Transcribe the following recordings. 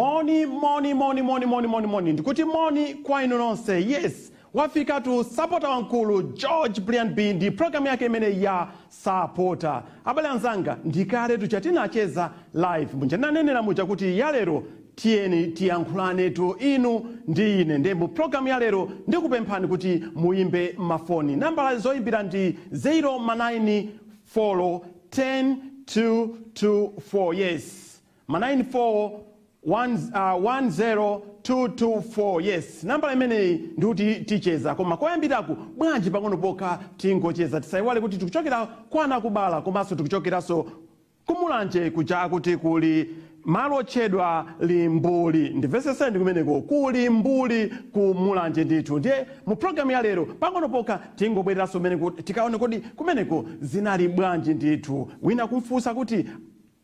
Moni, moni, moni, moni, moni, moni, moni. Ndikuti moni kwa inu nonse. Yes, wafikatu sapota wamkulu George Brian B ndi programu yake imene ya Sapota. Abale anzanga, ndikale tucha tinacheza live. Munja nanenera muja kuti yalero tiyeni tiyankhulanetu inu ndi ine. Ndiye mu programu ya lero ndikupemphani kuti muyimbe mafoni. Nambala zoyimbira ndi 0 9 4 10 2 2 4. Yes, ma 9 4 1 1 0 2 2 4. Yes, nambala imeneyi ndikuti ticheza, koma koyambiraku bwanji pang'ono pokha tingocheza. Tisayiwale kuti tikuchokera kwana kubala, komanso tikuchokeranso kumulanje kuja kuti kuli malo otchedwa Limbuli. Ndimveseseni kumeneko, kuli Mbuli kumulanje ndithu. Ndiye mu programu ya lero pang'ono pokha tingobwereranso kumeneko, tikaone kodi kumeneko zinali bwanji ndithu. Wina kumfunsa kuti,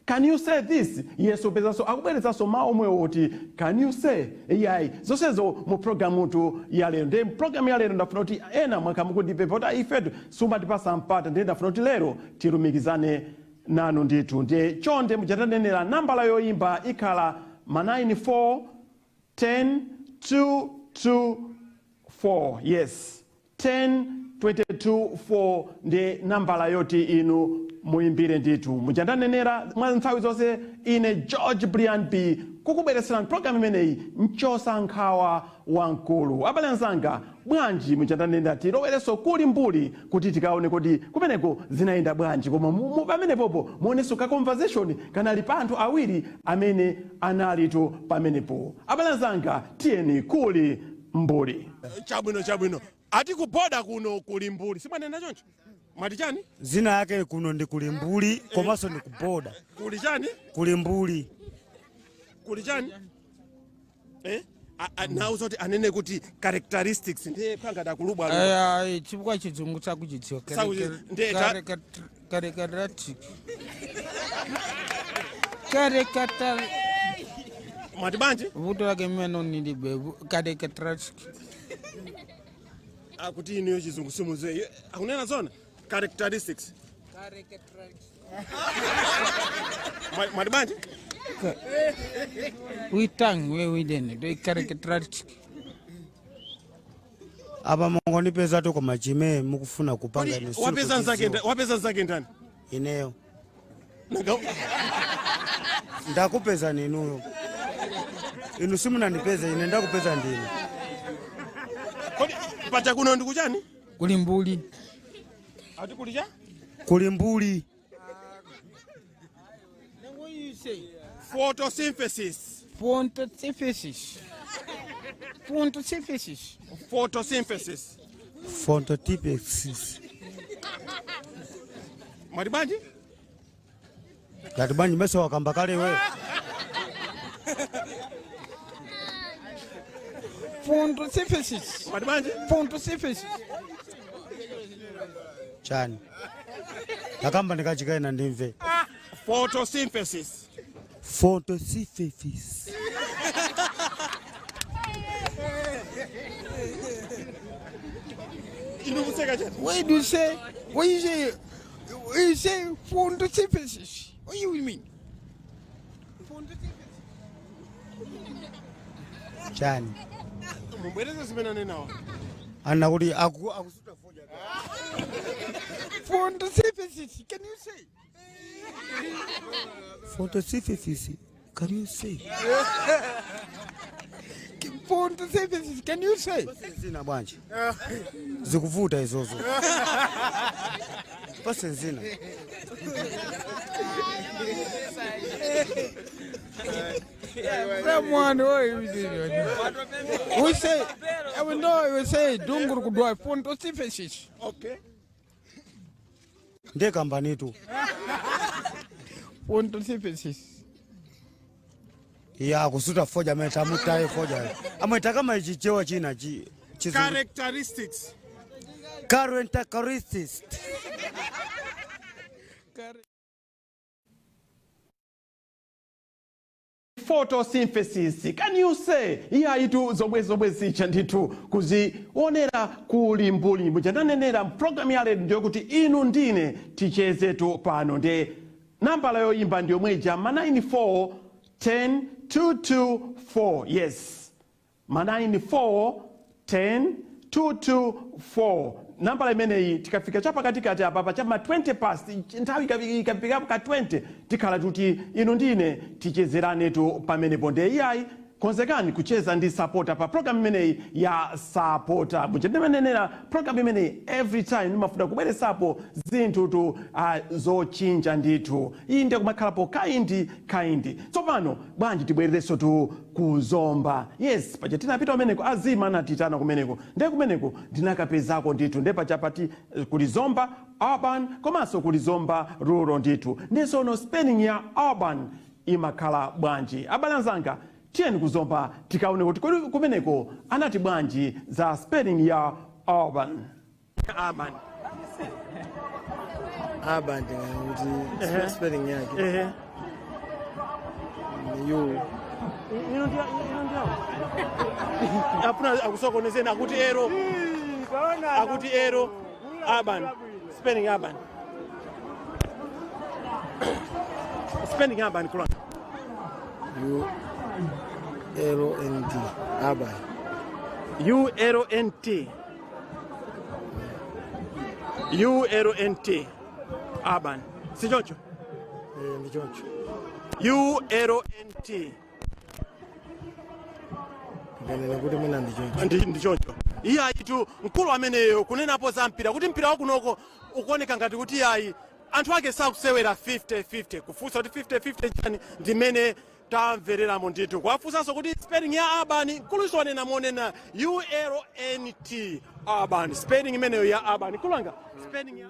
"Can you say this?" Yesu upezanso akubwerezanso mawu omwewo kuti, "Can you say?" Iyayi, zonsezo mu programutu ya lero. Ndiye programu ya lero ndafuna kuti ena mwakha mukundipempha kuti ifetu sumatipasa mpata, ndiye ndafuna kuti lero tilumikizane nanu ndithu. Ndiye chonde muchatanenera nambala yoyimba ikhala ma 9 4 10 2 2 4. Yes, 10 22 4 ndi nambala yoti inu muyimbire ndithu. Muchandanenera mwa nthawi zonse, ine George Brian B kukubweretserani programu imeneyi mchosa nkhawa wamkulu. Abale anzanga, bwanji muchandanenera tilowerenso kuli Mbuli kuti tikaone kodi kumeneko zinayenda bwanji, koma pamenepopo muonenso ka conversation kanali pa anthu awiri amene analitu pamenepo. Abale anzanga, tiyeni kuli Mbuli. Chabwino, chabwino. Ati kuboda kuno kuli Mbuli, simwanena choncho? Mwati chani? Zina yake kuno ndi kuli Mbuli, komanso ndi kuboda. Kuli chani? Kuli Mbuli. Kuli chani? Eh? Nauza kuti anene kuti characteristics, ndiye pangada kulubwa. Ayi, chifukwa chizungu sakuchidziwa. Ndiye Characteristic. Character. Mwati bwanji? Vuto lake meno nilibe characteristic. Akuti inuyo chizungu simuze. Akunena zona characteristics. Mwati bwanji? We tang we we dene the characteristic. Apa mungondipezatu, koma chimene mukufuna kupanga Kodi ine wapeza nzake sindikuchidziwa. Wapeza nzake ndani? Ineyo. Nanga Ndakupeza ninuyo. Inu simunandipeza ine, ndakupeza ndinu. Kodi pacha kuno ndikuchani? Kuli Mbuli. Ati kuli cha? Kuli Mbuli. What you say? Photosynthesis. Photosynthesis. Photosynthesis. Photosynthesis. Photosynthesis. Mwati bwanji? Ngati bwanji mese wakamba kale we. Photosynthesis. Mwati bwanji? Photosynthesis. Chani? Takamba ndikachikaina ndimve. Photosynthesis. Photosynthesis. Inu kuseka chani? What do you say? What you say? You say photosynthesis. What you mean? Photosynthesis. Chani? Mubwereze zimene anenawa. Ana kuti akusuta fodya. Photosynthesis. Can you say? Photosynthesis. Can you say? Photosynthesis. Can you say? Zina bwanji? Zikuvuta izozo. Pase zina. Someone we say, I will know, we say, Dungur kudwa photosynthesis. Okay. Ndiye kambanitu. Photosynthesis. Ya kusuta fodya amene tamutaye fodya. Amwe kama ichichewa china chi chizungu. Characteristics. Characteristics. Photosynthesis, can you say? Iyayitu, zomwe zomwe zicha ndithu kuzionera kuli Mbuli. Muchandanenera mpulogalamu ya lero ndiyo kuti inu ndine tichezetu pano. Ndiye nambala yoyimba ndi yomweja, ma 94 10 224. Yes, ma 9 4 10 224, nambala imeneyi. Tikafika chapakatikati apapa, chama 20 past, nthawi ikafika ka 20, tikhala kuti inu ndine tichezeranetu pamenepo. Ndiye iyayi, konzekani kucheza ndi Sapota pa program imeneyi ya Sapota. Muja ndimanenera, program imeneyi every time ndimafuna kubweresapo zinthu tu zochinja ndithu. Iyi ndiye kumakhalapo kind kind. Tsopano bwanji tibwererenso tu kuzomba? Yes, paja tinapita kumeneko, azima anatitana kumeneko. Ndiye kumeneko ndinakapezako ndithu. Ndiye paja pati kuli Zomba Urban komanso kuli Zomba Rural ndithu. Ndisono spelling ya urban imakhala bwanji? Abale anzanga, tiyeni kuzomba tikaone kuti kodi kumeneko anati bwanji za spelling ya urban. Urban. Urban ndingakuti spelling yake ni U. Ino ndiyo afuna akusokonezeni, akuti ero, akuti ero. Urban spelling, urban spelling, urban kulanga. U L N T, urban. U L N T, U L N T, urban, si choncho? Eh, ndi choncho. U L N T. Nganena kuti mwina ndi choncho. Ndi choncho. Iye ayitu mkulu ameneyo kunenapo za mpira, kuti mpira wakunoko ukuoneka ngati kuti ayi, anthu ake sakusewera 50-50. Kufunsa kuti 50-50 chani, ndimene tamvereramo ndithu. Kuwafunsanso kuti spelling ya urban, mkuluso wanena monena ULNT, urban, spelling imeneyo ya urban. Kulanga spelling ya,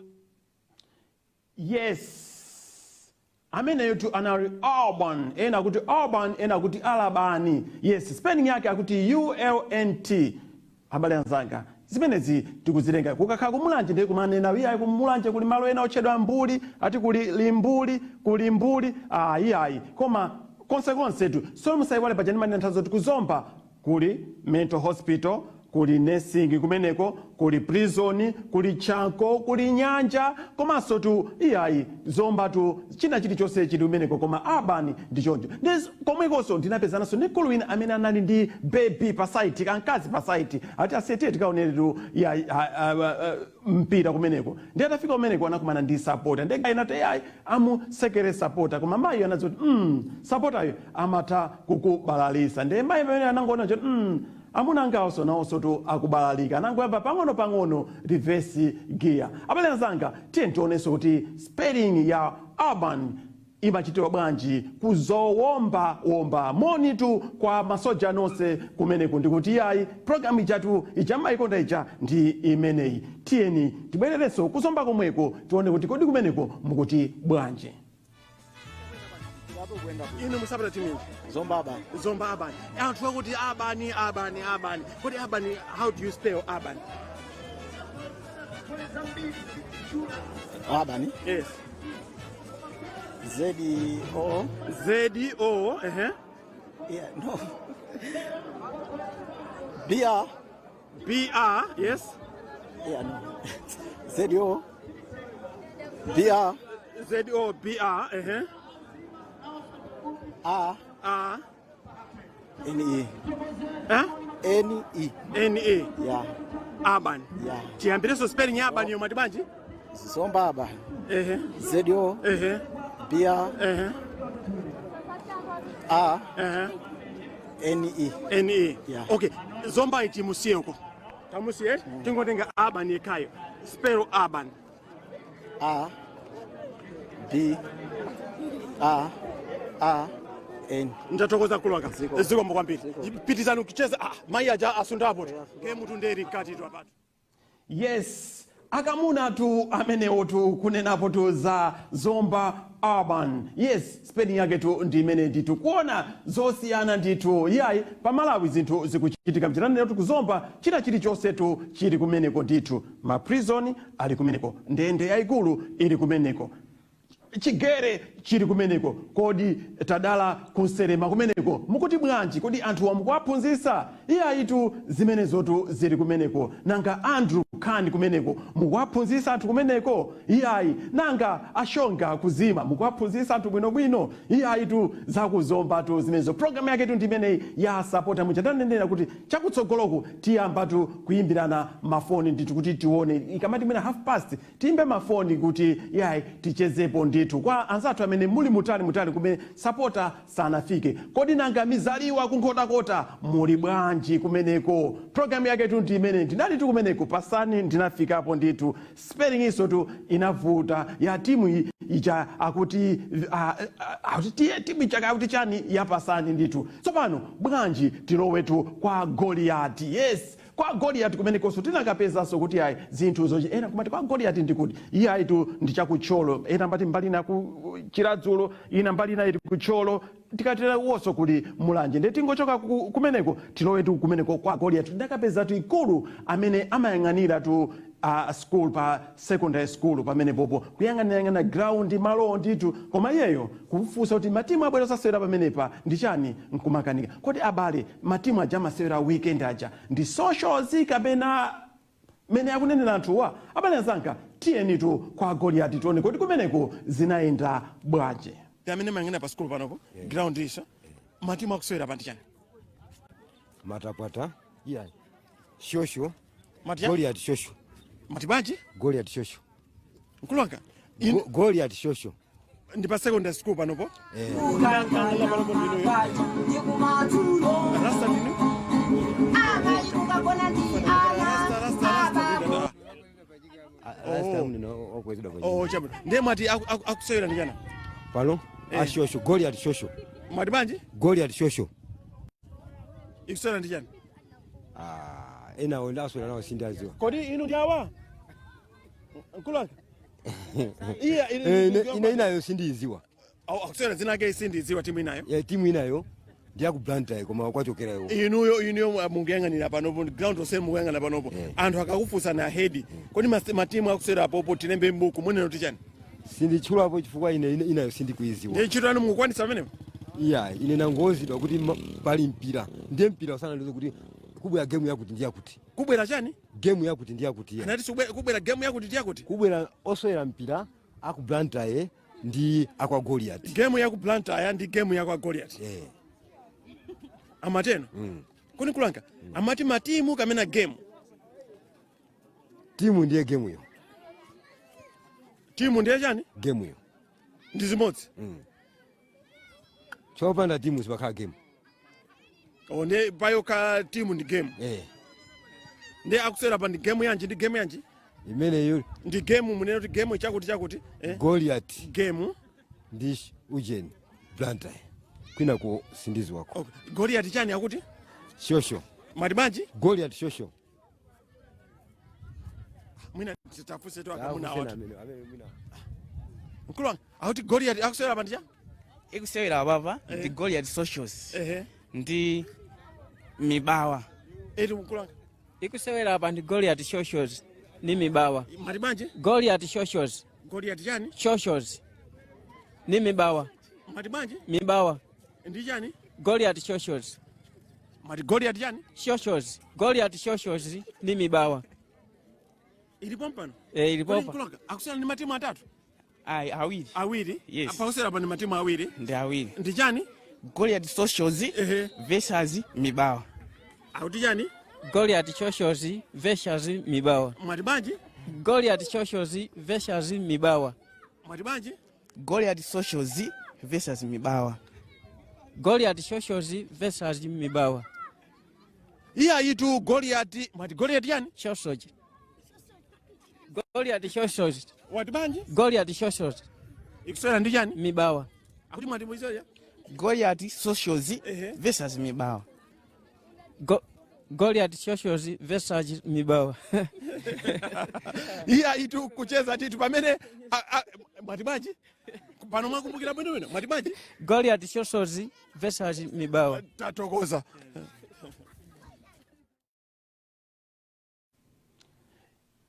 yes, ameneyo tu anali urban. Ena akuti urban, ena akuti alabani. Yes, spelling yake akuti ULNT. Abale anzanga, zimenezi tikuzilenga. Kukakhala kumulanje ndiye kumanena iyayi, kumulanje kuli malo ena otchedwa Mbuli, ati kuli Limbuli, kuli Mbuli. Ah, iyayi, koma konsekonsetu. So musayiwale paja ndimanena nthawi zoti kuzomba kuli mental hospital, kuli nursing kumeneko, kuli prison, kuli Chanko, kuli nyanja, komanso tu iyayi, Zomba tu china chilichonse chili kumeneko. Koma urban ndi choncho. Ndi komwekonso ndinapezananso ndi mkulu wina amene anali ndi baby pa site, kankazi pa site, ati asete tikaoneretu ya mpira kumeneko. Ndi atafika kumeneko anakumana ndi supporter, ndi inati yayi, amusekere supporter, koma mayi anadzoti supporter amatha kukubalalisa. Ndi mayi pamene anangoona choti amuna angawonso nawonso tu akubalalika, anangoyamba pang'ono pang'ono reverse gear. Abale anzanga, tiye tionenso kuti spelling ya urban imachitiwa bwanji kuzowomba womba. Moni tu kwa masoja nonse kumeneku. Ndikuti yayi, programu ijatu ija mayikonda ija ndi imeneyi. Tiyeni tibwererenso kuzomba komweko, tione kuti kodi kumeneko mukuti bwanji. Inu musapota timu? Zomba Urban. Zomba Urban. Anthu akuti urban, urban, urban. Kodi urban, how do you spell urban? Urban. Yes. Z O. Z O, ehe. Yeah, no, B R. B R, yes. Yeah, no, Z O B R. Z O B R, ehe. R. R. N E. Eh? N E. N E. Yeah. Urban. Yeah. Tiyambirenso spelling ya urban yomwe bwanji? Zomba Urban. Z O B R R N E. N E. Yeah. Okay, Zomba iti musiye uko, tamusiye, tingotenga urban yekhayo. Spell urban. A B R A N. Ndathokoza kulwaka. Ziko. Zikomo kwambiri, pitizani kucheza. Ah, mayi aja asundapo ke mutu nderi mkati tu apatu. Yes, akamuna tu amenewo tu kunenapo tu za Zomba Urban. Yes, spelling yake tu ndi imene ndithu. Kuona zosiyana ndithu. Iyayi, pamalawi zinthu zikuchitika. Mchitaniro tu kuzomba china chilichonse tu chili kumeneko ndithu. Ma prison ali kumeneko, ndende yayikulu ili kumeneko, chigere chili kumeneko. Kodi tadala kuserema kumeneko mukuti bwanji? Kodi anthu mukuwaphunzitsa? Iyayitu, zimenezotu zili kumeneko. Nanga Andrew Khan kumeneko mukuwaphunzitsa anthu kumeneko? Iyayi, nanga ashonga kuzima mukuwaphunzitsa anthu bwinobwino? Iyayi tu, zakuzomba tu zimenezo. Programu yake tu ndi imeneyi ya Sapota. Muja ndanenera kuti chakutsogoloku tiyambatu kuyimbirana mafoni ndithu kuti tione ikamati mwina half past tiyimbe mafoni kuti yayi, tichezepo ndithu kwa anzathu amene muli mutali mutali kumene sapota sanafike. Kodi nanga mizaliwa kunkhotakota muli bwanji kumeneko? Programu yake tu ndi imene ndinali tu kumeneko pasani, ndinafikapo ndithu. Spelling iso tu inavuta ya timu ija, akuti akuti tiye timu ija akuti chani yapasani ndithu. Tsopano bwanji tilowetu kwa Goliati? Yes, kwa Goliati kumenekonso tinakapezanso kuti ayi, zinthu zochi ena kumati kwa Goliati ndikuti iye ayitu ndi chakutcholo, ena mbati mbali ina ku Chiradzulo, ina mbali ina ili kutcholo, tikatera wonso kuli Mulanje. Ndiye tingochoka kumeneko tilowetu kumeneko kwa Goliati. Tidakapezatu ikulu amene amayang'anira tu school pa secondary school pamene popo, kuyang'anayang'ana ground malo ndithu, koma iyeyo kufunsa kuti matimu abwera sasewera pamenepa ndi chani nkumakanika. Kodi abale, matimu aja amasewera weekend aja ndi socials kapena mene akunenera anthuwa? Abale anzanga, tiyenitu kwa Goliati tione kuti kumeneko zinayenda bwanji. Amene mayang'anira pa school panopo ground iso, matimu akusewera pa ndi chani? Matapwata, yeah. Shosho. Mati chani? Goliath Shosho. Mati bwanji? Goliath Shosho. Mkulu wanga. Goliath Shosho. Ndi pa secondary school panopo. Eh. Ndayang'anira panopo ndinuyo. Rasta ndinu. Rasta, rasta, rasta ndinu. Last time ndino okwezedwa kwa. Oh, chabwino. Ndiye mwati akusewera ndi chani? Pano? Eh. Ashosho, Goliath Shosho. Mwati bwanji? Goliath Shosho. Ikusewera ndi chani? Ah, ena ndaswera nawo sindaziwa. Kodi inu ndi awa? Mkulu wanga. Iya. Eh, ine inayo sindiyiziwa. Akusewera dzina ake sindidziwa timu inayo. Ya, timu inayo ndiyaku Blantyre, koma kwachokera iwo. Inuyo mukuyang'anira panopo ground onse mukuyang'ana panopo. Eh. Anthu akakufunsana ahedi, kodi matimu akusewera apopo tilembe mbuku, munena kuti chani? Sinditchulapo chifukwa ine inayo sindikuiziwa. Ndiye ntchito yanu mukukwanitsa pamenepo? Iya, ine nangozidwa kuti pali mpira, ndiye mpira usanandize kuti kubwera gemu yakuti ndi yakuti. Kubwera chani? Gemu yakuti ndi yakuti, iya. Anati kubwera gemu yakuti ndi yakuti. Kubwera osewera mpira aku Blantyre ndi akwa Goliath. Gemu yaku Blantyre ndi gemu yakwa Goliath. Eh. Amateno? Kodi nkulanga amati matimu kamena gemu? Timu ndiye gemuyo. Timu ndiye chani? Gemuyo. Ndi zimodzi? Chopanda timu sipakhala gemu. O, ndiye payoka timu ndi gemu? Eh. Ndiye akusewera pa ndi gemu yanji ndi gemu yanji? Imeneyo. Ndi gemu, munene kuti gemu chakuti chakuti, eh? Goliath. Gemu. Ndi ujeni Blantyre, kwinako sindiziwako. Okay. Goliath chani akuti? Shosho. Mwati bwanji? Goliath Shosho. Mwina titafuse tu akamuna Akusena watu. amene mwina. Mkulu wanga, akuti Goliath akusewera pa ndi cha Ikusewera apapa ndi Goliath Socials ndi Mibawa. Eti mkulu wanga? Ikusewera apa ndi Goliath Socials ndi Mibawa. Mwati bwanji? Goliath Socials. Goliath chani? Socials ndi Mibawa. Mwati bwanji? Mibawa. Ndi chani? Goliath Socials. Mwati Goliath chani? Socials. Goliath Socials ndi Mibawa. Ilipo mpano? Eh, ilipopa. Mkulu wanga, akusewera ndi matimu atatu? Ayi, awiri. Awiri? Yes. Pakusewera pa ndi matimu awiri? Ndi awiri. Ndi chani? Goliath Socials versus Mibawa. Akuti chani? Goliath Socials versus Mibawa. Mwati bwanji? Goliath Socials versus Mibawa. Mwati bwanji? Goliath Socials versus Mibawa. Goliath Socials versus Mibawa. Iye ayitu Goliath, mwati Goliath yani? Socials. Goliath Socials. Wati bwanji? Goliath Socials. Ikusewera ndi chani? Mibawa. Akuti mwati mwizoya? Goliath Socials versus Mibawa. Goliath Socials versus Mibawa. Iye ayitu kucheza titu pamene mwati bwanji? Pano mwakumbukira bwinobwino, mwati bwanji? Goliath Socials versus Mibawa. Tatokoza.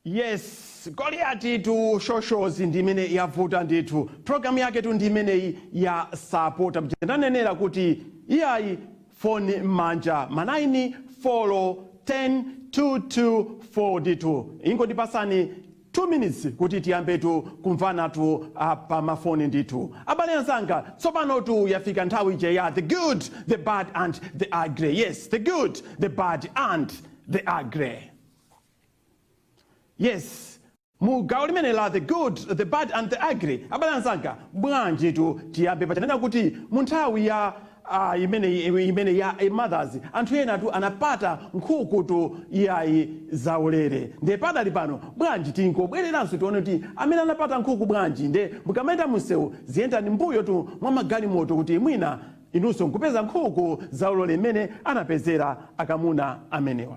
Yes, Goliath tu Socials ndi imene yavuta ndithu. Programu yake tu ndi imeneyi ya Sapota. Ndanenera kuti iyayi, foni m'manja, ma 9 4 10 2. 224 ndithu. Ingondipasani 2 minutes kuti tiyambetu kumvanatu pa mafoni ndithu. Abale anzanga, tsopanotu yafika nthawi ija ya the good, the bad and the ugly. Yes, the good, the bad and the ugly. Yes, mu gawo limene la the good, the bad and the ugly, abale anzanga, bwanjitu tiyambe pachanena kuti mu nthawi ya imene ya mothers, anthu enatu anapata nkhukutu iyayi zaulere. Nde padali pano bwanji tingobwereranso tione kuti amene anapata nkhuku bwanji. Nde mukamayenda munsewu ziyendani mbuyo tu mwa magalimoto kuti mwina inunso nkupeza nkhuku zaulere imene anapezera akamuna amenewa.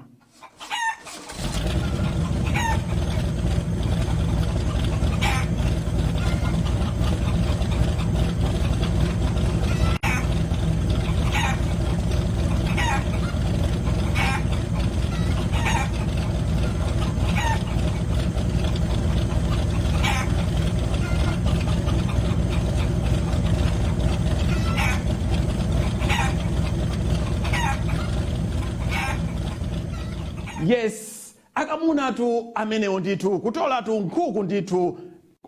Yes, akamunatu amenewo ndithu kutolatu nkhuku ndithu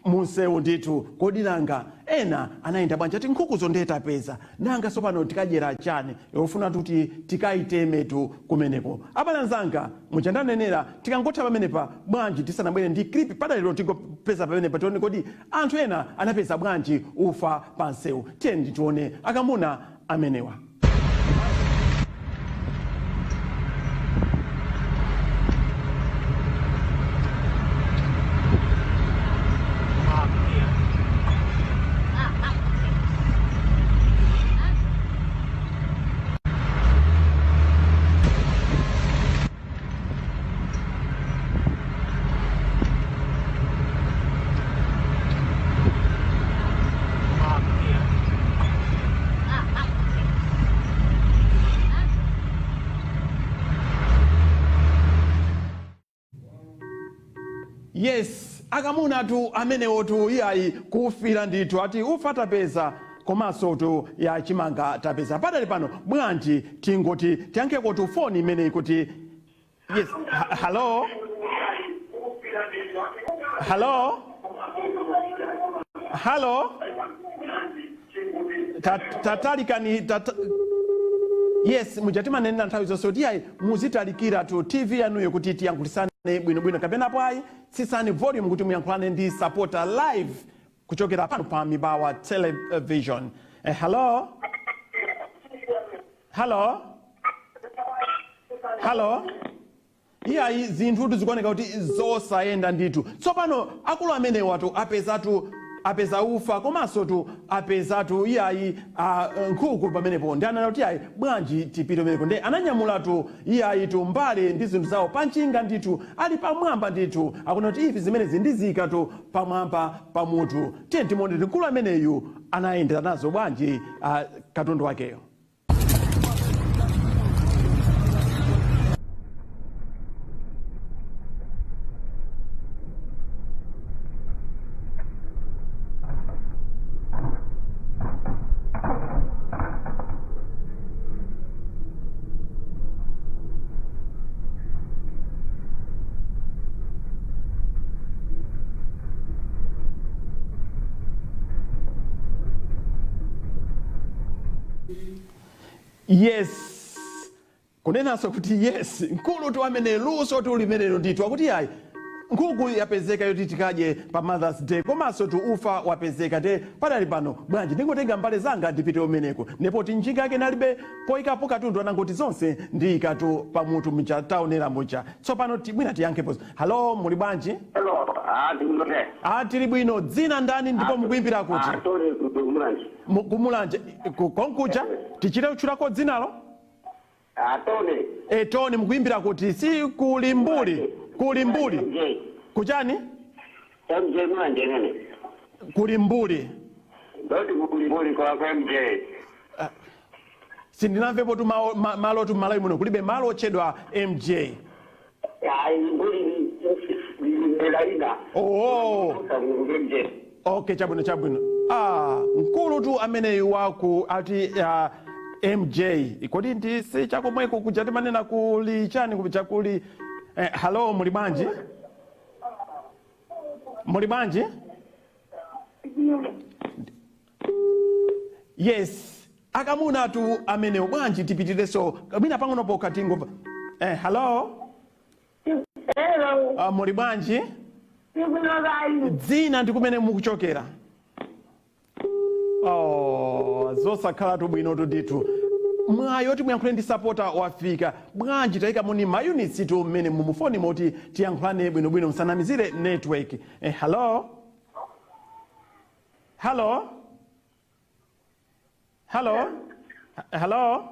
munsewu ndithu. Kodi nanga ena anayenda bwanji ati nkhukuzo ndetapeza nanga sopano tikadyera chani? Yofuna kuti tikayitemetu kumeneko. Abale anzanga, muchandanenera tikangotha pamenepa bwanji tisanabwere ndi clip padalero tingopeza pamenepa tione kodi anthu ena anapeza bwanji ufa pa nsewu. Tiyeni tione akamuna amenewa. Yes, akamunatu amenewotu iyayi kufira ndithu ati ufa tapeza komanso tu ya chimanga tapeza. Padali pano bwanji tingoti tiyankheko tu foni imeneyi kuti yes. Hello, hello, hello. Tatalikani yes, mujatimanenera nthawi zonse kuti iyayi muzitalikira tu TV yanuyo kuti tiyankhulisane bwinobwino, kapena ayi tsitsani volume kuti muyankhulane ndi supporter live kuchokera pano pa Mibawa Television. Hello, hello, hello. Iyayi zinthu zikuoneka kuti zosayenda ndithu. Tsopano akulu amenewatu apeza ufa komanso tu apezatu iyayi nkhuku pamenepo. Ndi anena kuti iyayi bwanji tipite pamenepo. Ndi ananyamulatu iyayi tu mbale ndi zinthu zawo panchinga ndithu ali pamwamba ndithu akuna kuti ivi zimenezi ndizika tu pamwamba pa mutu. Tiye timuone kuti mkulu ameneyu anayendera nazo bwanji katundu wakeyo. Yes, kunenanso kuti yes, mkulu tu amene luso tu limenelo ndithu akuti ayi nkhuku yapezeka yoti tikadye pa Mother's Day komanso tu ufa wapezeka. Nde padali pano bwanji ndingotenga mbale zanga ndipite umeneko, ndipo tinjinga yake nalibe poyikapo katundu anangoti zonse ndiyikatu pamutu muja taonera muja. Tsopano mwina tiyankhepo. Halo, muli bwanji? Hello, ndikunote. Tili bwino. Dzina ndani ndipo mukuyimbira kuti? Sorry, kumulanje. Kumulanje konkuja tichite kutchulako dzinalo? Tony. Tony mukuyimbira kuti? Si kulimbuli, kulimbuli. MJ. Kuchani? MJ Mulanje nene. Kulimbuli. Ndoti kulimbuli kwa MJ. Sindinamvepo tu malo tu Malawi muno kulibe malo otchedwa MJ. Ayi mbuli ni laina. Oh. MJ. Okay, chabwino chabwino. Mkulu tu ameneyu waku ati MJ. Kodi ndi si chakomweko kuja timanena kuli chani kuja kuli Hello, muli bwanji? Muli bwanji? Yes, akamuna tu amenewo. Bwanji tipitireso mwina pang'ono pokha tingomva. Hello. Hello. Muli bwanji? Tikunokayi. Dzina ndi kumene mukuchokera? Oh, zosakhalatu bwinotu ndithu. Mwayi oti muyankhule ndi sapota wafika. Bwanji tayika muni ma units tu mmene mumufoni moti tiyankhulane bwinobwino, musanamizire network. Hello, hello, hello, hello.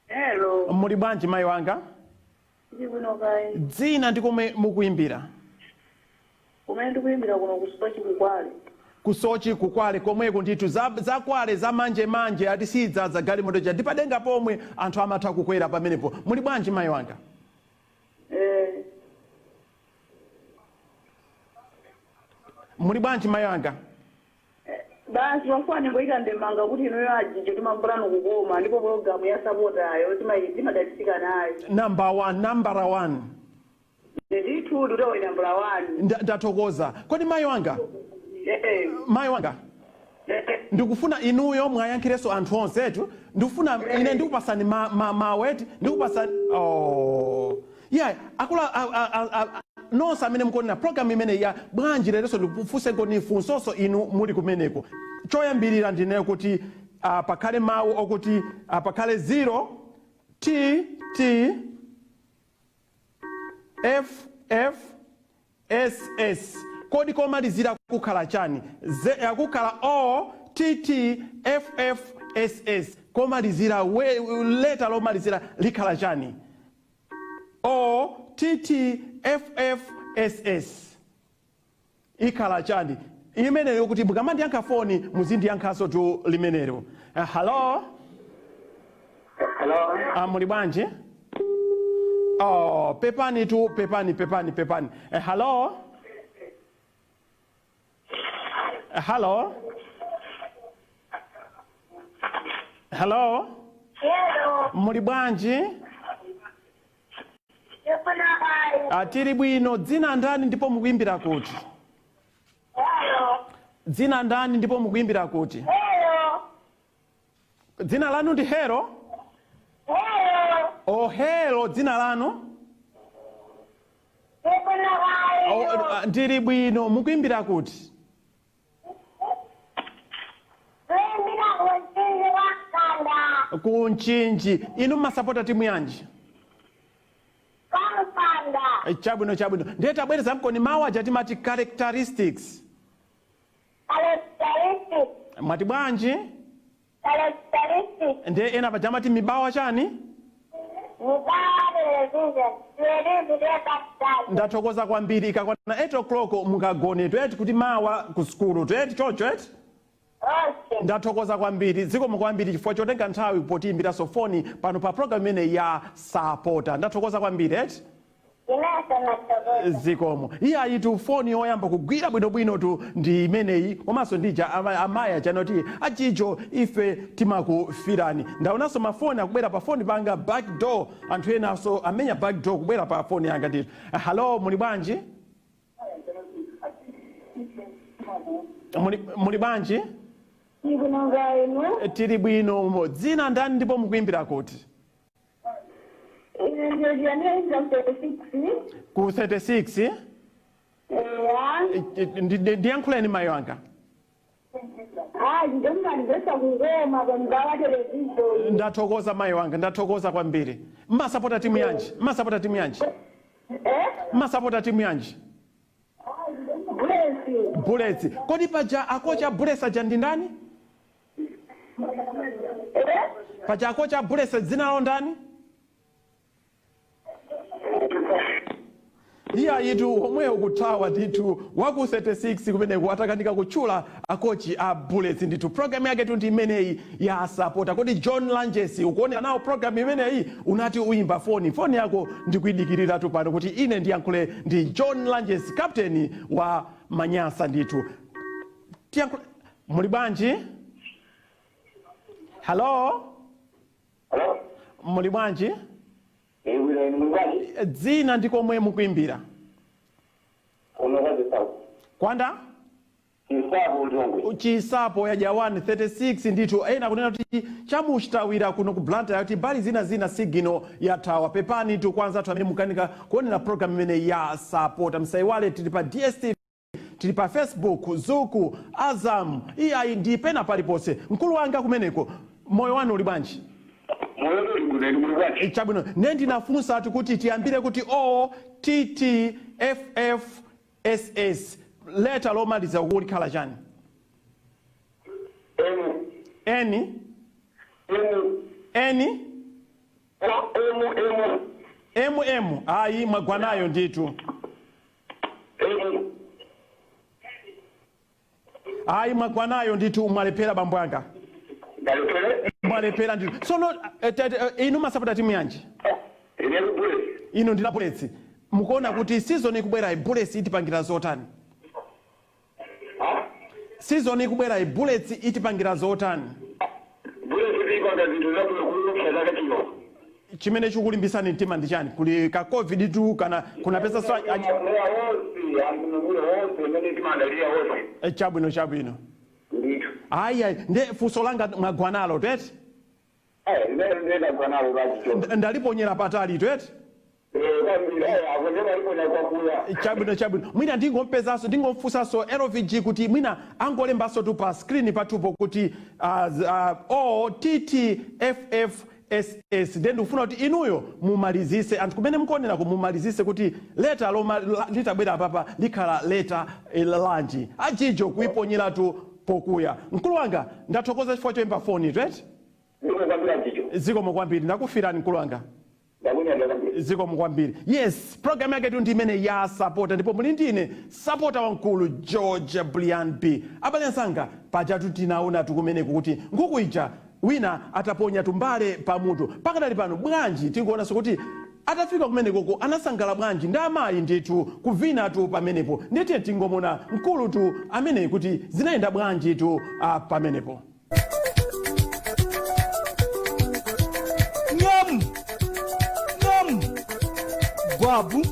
Hello. Muli bwanji, mayi wanga? Tikunokayi. Dzina ndi komwe mukuimbira? Kumene ndikuyimbira kuno kuSoche kuKwale. KuSoche kuKwale komweko ndithu, zakwale za manje manje atisidza galimoto ja ndi padenga pomwe anthu amatha kukwera pamenepo. Muli bwanji, mayi wanga? Eh. Muli bwanji, mayi wanga? Basi, mafuna ngoyika ndemanga kuti inuyo ajije timamvulano kukoma, ndipo pologalamu ya sapotayo timadalitsika nayo. Number one, number one. Ndithu, ndutawo number one. Ndathokoza. Kodi mayi wanga, Eh. mayi wanga, ndikufuna inuyo mwayankhirenso anthu onsetu. Ndikufuna ine ndikupasani maweti, ndikupasani. Oh yeah, akula nonse amene mukuonera program imene ya, bwanji leronso ndikufunse ni funsonso inu muli kumeneko. Choyambirira ndineyo kuti pakhale mawu okuti pakhale 0 T T F F S S. Kodi komalizira kukhala chani? Kukhala O T T F F S S. Komalizira, we leta lomalizira likhala chani? O T T F F S S ikhala chani imeneyo? Kuti mukamandiyankha foni muzindiyankhanso tu limenelo. Hello. Hello. Muli bwanji? Oh, pepani tu, pepani, pepani, pepani. Hello. Hello, hello. Hello. Muli bwanji? Tikunokayi. Tili bwino. Dzina ndani ndipo mukuimbira kuti? Hello. Dzina ndani ndipo mukuimbira kuti? Hello. Dzina lanu ndi Hero? Hello. Oh, Hero, dzina lanu? Tikunokayi. Oh, ndili bwino. Mukuimbira kuti? Kuimbira kuMchinji kwaMpanda. Ku Mchinji. Inu mmasapota timu yanji? KwaMpanda. Chabwino, chabwino. Ndiye tabwereza mkoni mawu aja timati characteristics. Characteristic. Mwati bwanji? Characteristic. Ndiye ena paja amati Mibawa chani? Mibawa Television. Tiwerizi. Ndathokoza kwambiri. Ikakwana 8 o'clock mukagone tweti, kuti mawa ku sukulu tweti, chocho eti? Okay. Ndathokoza kwambiri, zikomo kwambiri chifukwa chotenga nthawi potiyimbiraso foni pano pa program imene ya Sapota. Ndathokoza kwambiri eti. Inenso nathokoza. Zikomo. Iye ayitu foni yoyamba kugwira bwinobwino tu ndi imeneyi, komanso ndija amayi achanoti achicho ife timakufirani. Ndaonanso mafoni akubwera pa foni panga, back door. Anthu enanso amenya back door kubwera pa foni yanga ndithu. Hello, muli bwanji? Muli bwanji? Ndikunonga inu. Tili bwino. Dzina ndani ndipo mukuimbira kuti? Ine ndiyojiyaneiza 36. Ku 36? Eya. Ndiyankhuleni, mayi wanga. Hayi, ndomalizesa kungoma kwaMibawa Television. Ndathokoza, mayi wanga, ndathokoza kwambiri. Mmasapota timu yanji? Mmasapota timu yanji? Eh? Mmasapota timu yanji? Bullets. Bullets. Kodi paja akocha Bullets aja ndi ndani? Eh? Paja akocha Bullets dzina lawo ndani? Iye ayitu omweyo kuthawa ndithu waku 36 kumeneko, atakanika kutchula akochi a Bullets ndithu. Program yake tu ndi imeneyi ya Sapota. Kodi John Langes ukuonera nawo program imeneyi? Unati uyimba foni, foni yako ndikuyidikirira pano kuti ine ndiyankhule ndi John Langes, captain wa Manyasa ndithu. Tiyankhule. Muli bwanji? Hello. Hello. Muli bwanji? Ewira inu mungani? Dzina ndi komwe mukuimbira? Kuno kwa Chisapo. Kwanda? Chisapo, Lilongwe. Chisapo ya 136 ndithu. Ena kunena kuti chamuchitawira kuno ku Blantyre kuti mbali zina zina signal yathawa. Pepani tu kwanza athu amene mukanika kuonera program imene ya Sapota. Msaiwale tili pa DStv, tili pa Facebook, Zuku, Azam, iyayi ndi pena paliponse. Mkulu wanga, kumeneko moyo wanu uli bwanji? Moyo uli bwino, inu muli bwanji? Chabwino. Ne ndinafunsa ati kuti tiyambire kuti O T T F F S S, letter lomaliza kulikhala chani? M. N? M. N? O M M. M M? Ayi, mwagwanayo ndithu. M. Ayi, mwagwanayo ndithu, mwalephera, bambo anga. Ndalephere? Mwalephera ndithu. Tsono inu masapota timu yanji? Ine ku Bullets. Inu ndina Bullets. Mukuona kuti season ikubwera Bullets itipangira zotani? Ha? Season ikubwera Bullets itipangira zotani? Bullets ipanga zinthu zabwino kuchokera chaka chino. Chimene chikulimbisani mtima ndi chani? Kuli ka COVID tu kana kunapeza so? Meya wonse, anthu mule wonse imene timadalira wonse. Chabwino, chabwino. Ndithu. Ayi ayi, nde funso langa mwagwanalo tete? Eh, imene ndendagwanalo kachicho. Ndaliponyera patali tete? Eh, kwambiri, eh, akonzeka liponya kwakuya. Chabwino, chabwino. Mwina ndingompezaso, ndingomfunsanso LVG kuti mwina angolembanso tu pa screen pathupo kuti O T T F F S S. Then ndikufuna kuti inuyo mumalizise, anthu kumene mukuonerako mumalizise kuti letter loma litabwera papa likhala letter lanji? Ajijo kuiponyeratu pokuya. Mkulu wanga, ndathokoza chifukwa choyimba foni twete. Ndiko kwambira chicho. Zikomo kwambiri, ndakufirani, mkulu wanga. Ndakunyadira kwambiri. Zikomo kwambiri. Yes, program yake tu ndi imene ya Sapota, ndipo muli ndine sapota wamkulu George Brian B. Abale ansanga, pajatu tinaona tikumeneku kuti nkhuku ija wina ataponya tumbale pamutu. Pakadali pano bwanji tikuonanso kuti atafika kumenekoko anasangala bwanji ndi amayi ndithu kuvina tu pamenepo? Nditiye tingomona mkulu tu ameneyi kuti zinayenda bwanji tu pamenepo. Nyam nyam, gwabu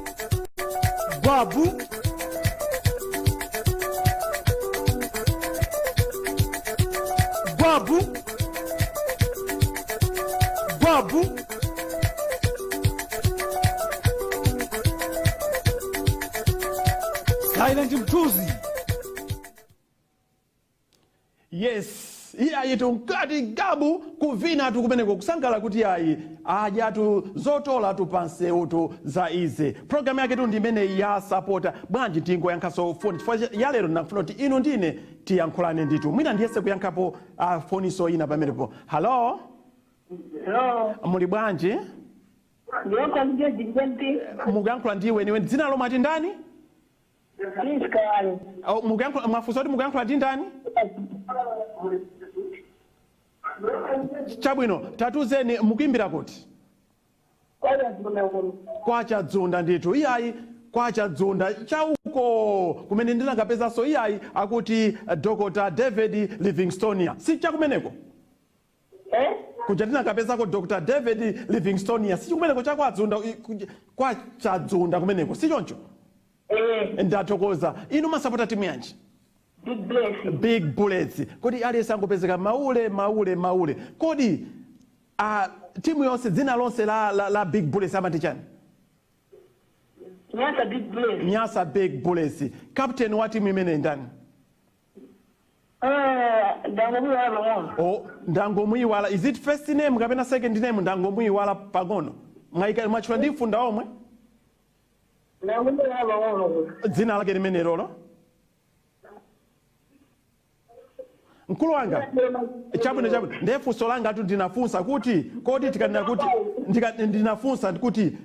gwabu. Gwabu gwabu. Silent Mtuzi. Yes, iyayi tunkati gabu kuvina tu kumeneko, kusangala kuti ayi adyatu zotola tu pansewutu za ize. Programu yake tu ndi imene ya Sapota. Bwanji tingoyankhaso foni chifukwa ya lero ndinafuna kuti inu ndine tiyankhulane ndithu. Mwina ndiyese kuyankhapo foniso ina pamenepo. Hello? Hello. Muli bwanji? Ndiyoka George Jempi. Mukuyankhula ndi weniweni. Dzina lomwe ati ndani? Priska. Oh, mukuyankhula, mwafunsa kuti mukuyankhula ndi ndani? Chabwino, tatuzeni, mukuimbira kuti? Kwachadzunda ndithu. Iyayi, kwachadzunda chauko kumene ndinakapezanso iyayi akuti Dr David Livingstonia, si chakumeneko? Eh? Kuja tinakapezako Dr David Livingstonia, si kumeneko chakwadzunda kwachadzunda kumeneko, si choncho? Eh. Ndathokoza. Inu masapota timu yanji? Big Bullets. Big Bullets. Kodi aliyense angopezeka Maule, Maule, Maule. Kodi timu yonse, dzina lonse la Big Bullets amati chani? Nyasa Big Bullets. Nyasa Big Bullets. Captain wa timu imene ndani? Eh, ndangomuyiwala pang'ono. Oh, ndangomuyiwala. Is it first name kapena second name? Ndangomuyiwala pang'ono. Mwaika mwatchula ndi mfunda omwe. Ndangomuyiwala pang'ono. Dzina lake limene lolo, mkulu wanga. Chabwino, chabwino. Ndiye funso langa tu ndinafunsa kuti kodi tikanena kuti ndinafunsa kuti